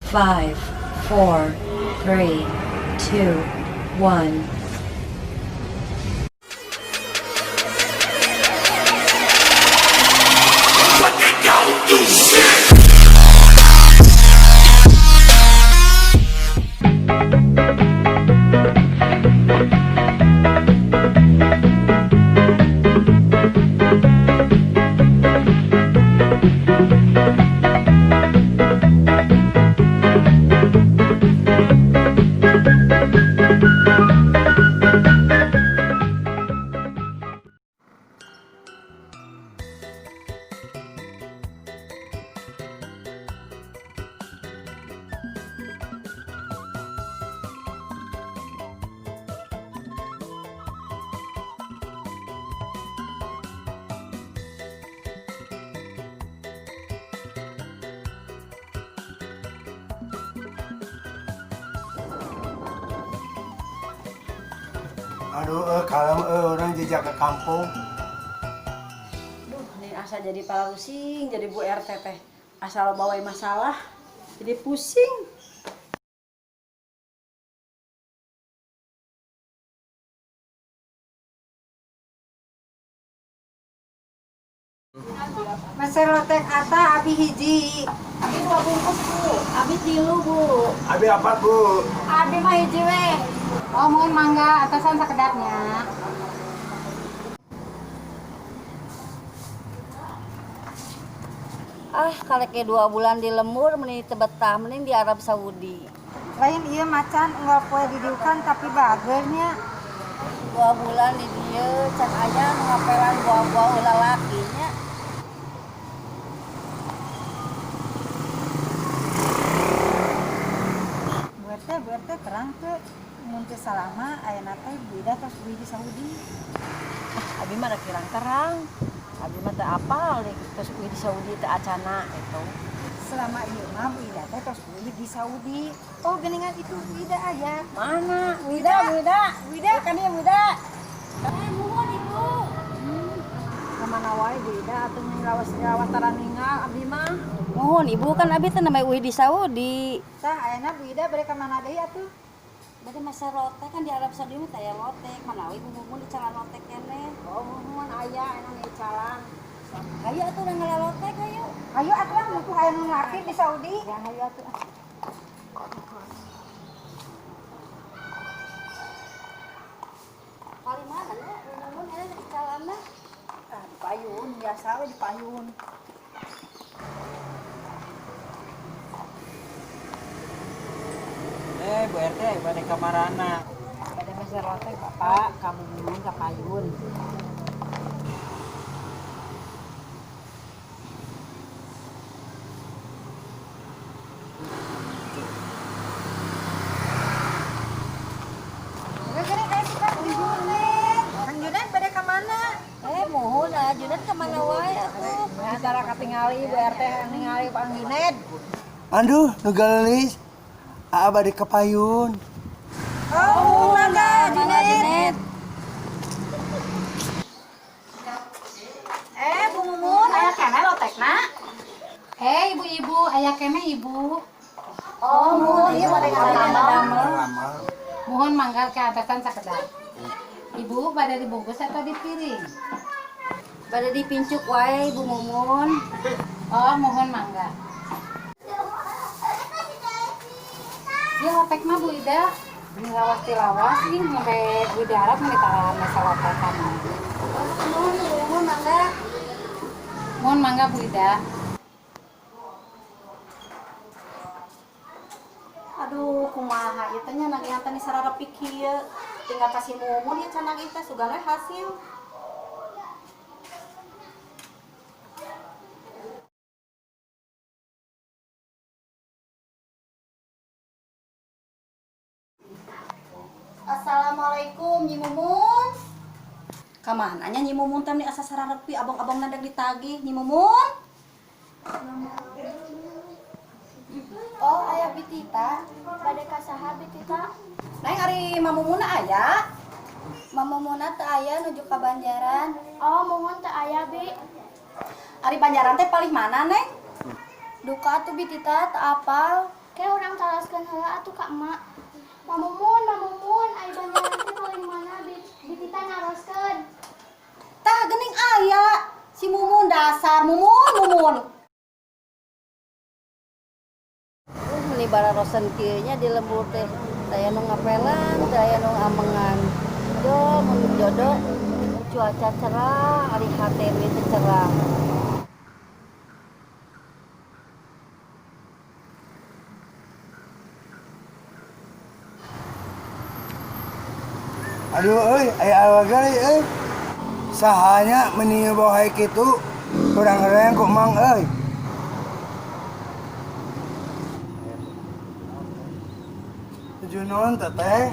5, 4, 3, 2, 1. Aduh, kalem orang jejak ke kampung. Duh, nih asa jadi pusing jadi Bu RT teh. Asal bawa masalah jadi pusing. Meser lotek ata abi hiji. Abi dua bungkus, Bu. Abi tilu, Bu. Abi apa, Bu? Abi mah hiji we. Oh, mohon mangga atasan sakedapnya. Ah, kalek 2 bulan di lembur meni teu betah, mending di Arab Saudi. Lain ieu macan unggal poe didiukan tapi bagernya. 2 bulan di dieu can aya nu ngapelan buah-buah lalaki nya. Bu RT terang teu mun teu salama ayeuna teh Bu Ida tos bui di Saudi. Ah, abi mah da kirang terang. Abi mah teu apal deh terus uih di Saudi teu acana gitu. Selama ieu mah Bu Ida teh tos bui di Saudi. Oh, geningan itu Bu Ida aya. Mana? Bu Ida, Bu Ida. Bu Ida. Kan ieu Bu Ida. Eh, muhun Ibu. Kamana wae Bu Ida atuh lawas-lawas tara ningal abdi mah. Muhun Ibu, kan abi teh namanya uih di Saudi. Tah ayeuna Bu Ida bade ka mana deui atuh? Bade meser lotek, kan di Arab Saudi mah teu aya lotek. Manawi Bu Mumun dicalan lotek keneh. Oh, muhun aya anu ngicalan. Hayu atuh urang ngala lotek hayu. Hayu atuh ah mumpung aya nu laki di Saudi. Ya hayu atuh. Kali mana nya Bu Mumun eta icalanna? Ah, di payun, biasa we di payun. Eh, Bu RT, bade kamarana? Bade meser lotek, Bapak, ka Bu Mumun ka payun. Geuning aya si Kang Junet. Kang Junet bade ka mana? Eh, muhun ah, Junet kemana wae atuh? Antara katingali Bu RT ningali Kang Junet. Aduh, nu geulis. Aa bade ke payun. Oh, mangga Mangga Junet. Junet. Eh, Bu Mumun, aya keneh lotekna? Eh, ibu-ibu, aya keneh ibu. Oh, muhun ieu bade ngadamel. Lama. Mohon mangga ke atasan sakedap. Ibu, pada dibungkus atau dipiring? Bade dipincuk wae Bu Mumun. Oh, mohon mangga. Ya, lotek mah Bu Ida. Ini lawas ti lawas, ih, sampai Bu Ida Arab meni tara meser lotekan. Muhun Bu Mumun mangga. Mohon mangga Bu Ida. Aduh, kumaha ieu teh nya nagihan teh sararepik kieu. Tinggal kasih Mumun ieu can nagih teh sugan we hasil. Assalamualaikum Nyi Mumun. Kamana nya Nyi Mumun teh asa sararepi abong-abong nadek ditagih Nyi Mumun? Oh, aya Bitita. Bade ka saha Bitita? Neng, ari Mamumuna aya? Mamumuna teu aya, nuju ka Banjaran. Oh, muhun teu aya, Bi. Ari Banjaran teh palih mana, Neng? Duka atuh Bitita teu apal. Ke urang Naroskeun heula atuh ka emak. Mamumun, mamumun, ai Banjaran teh paling mana ditita naroskeun. Tah geuning aya si Mumun dasar Mumun Mumun. Meni bararosen kieu nya di lembur teh. Daya nu ngapelan, daya nu amengan. Yo mun jodoh cuaca cerah, ari hate we teu cerah. Aduh euy, aya awewe euy. Sahanya meni bawa kitu kurang reng ku mang euy. Tujuh non teteh.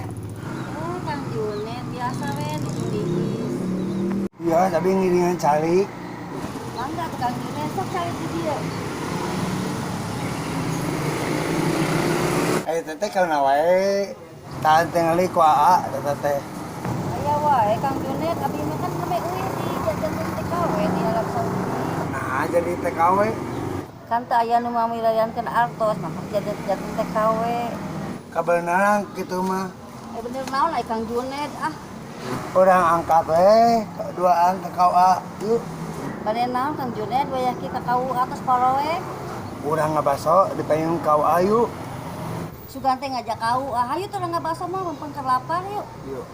Oh, Kang Junet biasa we diis. Iya, tapi ngiringan calik. Mangga tuh Kang Junet sok cari di dieu. Ayo teteh kana wae. Tahan tingali ku aa teteh teh. Aya wae Kang Junet abi mah kan nembe euy di jajan TKW di Arab Saudi. Nah, jadi TKW. Kan teu aya nu mamilariankeun artos, maka jajan TKW. Kabenaran kitu mah. Eh bener naon ai Kang Junet ah. Orang angkat we, duaan ke KUA. Yuk, Bade naon Kang Junet wayah ki ka KUA tos poroe. urang ngabaso di payung KUA yuk. Sugan teh ngajak KUA, hayu tuh ngabaso mah mumpung keur lapar yuk. Yuk.